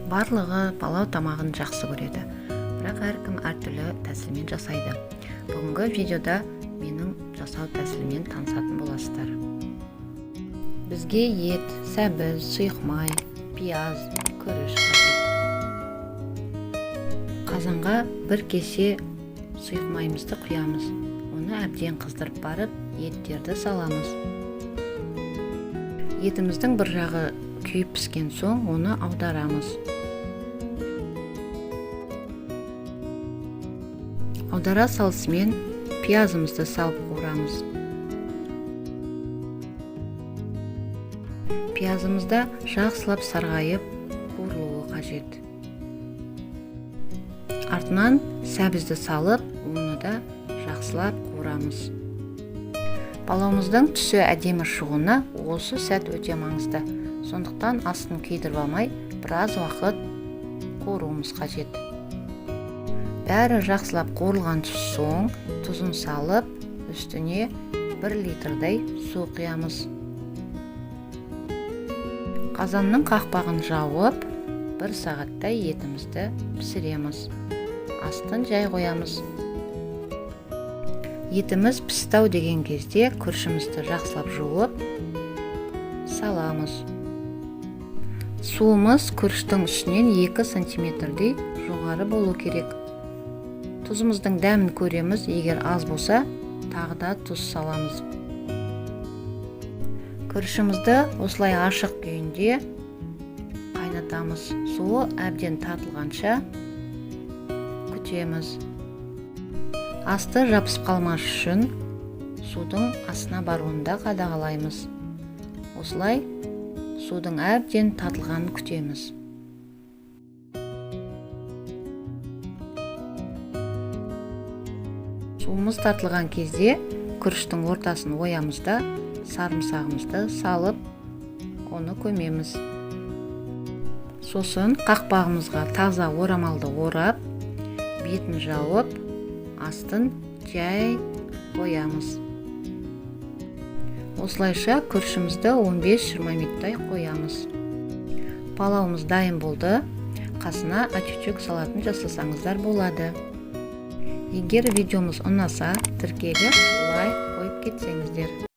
Барлығы палау тамағын жақсы көреді, бірақ әркім әртүрлі тәсілмен жасайды. Бүгінгі видеода менің жасау тәсілімен танысатын боласыздар. Бізге ет, сәбіз, сұйық май, пияз, күріш қажет. Қазанға бір кесе сұйық майымызды құямыз. Оны әбден қыздырып барып, еттерді саламыз. Етіміздің бір жағы күйіп піскен соң, оны аударамыз. Аудара салысымен пиязымызды салып қуырамыз. Пиязымыз да жақсылап сарғайып қуырылуы қажет. Артынан сәбізді салып, оны да жақсылап қуырамыз. Палауымыздың түсі әдемі шығуына осы сәт өте маңызды. Сондықтан астын күйдіріп алмай, біраз уақыт қуыруымыз қажет. Бәрі жақсылап қуырылған соң, тұзын салып, үстіне 1 литрдей су құямыз. Қазанның қақпағын жауып, бір сағаттай етімізді пісіреміз. Астын жай қоямыз. Етіміз пісті-ау деген кезде, күрішімізді жақсылап жуып саламыз. Суымыз күріштің үстінен 2 сантиметрдей жоғары болу керек. Тұзымыздың дәмін көреміз, егер аз болса, тағы да тұз саламыз. Күрішімізді осылай ашық күйінде қайнатамыз. Суы әбден тартылғанша күтеміз. Асты жабысып қалмас үшін судың астына баруын да қадағалаймыз. Осылай судың әбден тартылғанын күтеміз. Суымыз тартылған кезде, күріштің ортасын оямыз да, сарымсағымызды салып, оны көмеміз. Сосын қақпағымызға таза орамалды орап, бетін жауып, астын жай қоямыз. Осылайша күрішімізді 15-20 минуттай қоямыз. Палауымыз дайын болды. Қасына ачучук салатын жасасаңыздар болады. Егер видеомыз ұнаса, тіркеліп, лайк қойып кетсеңіздер.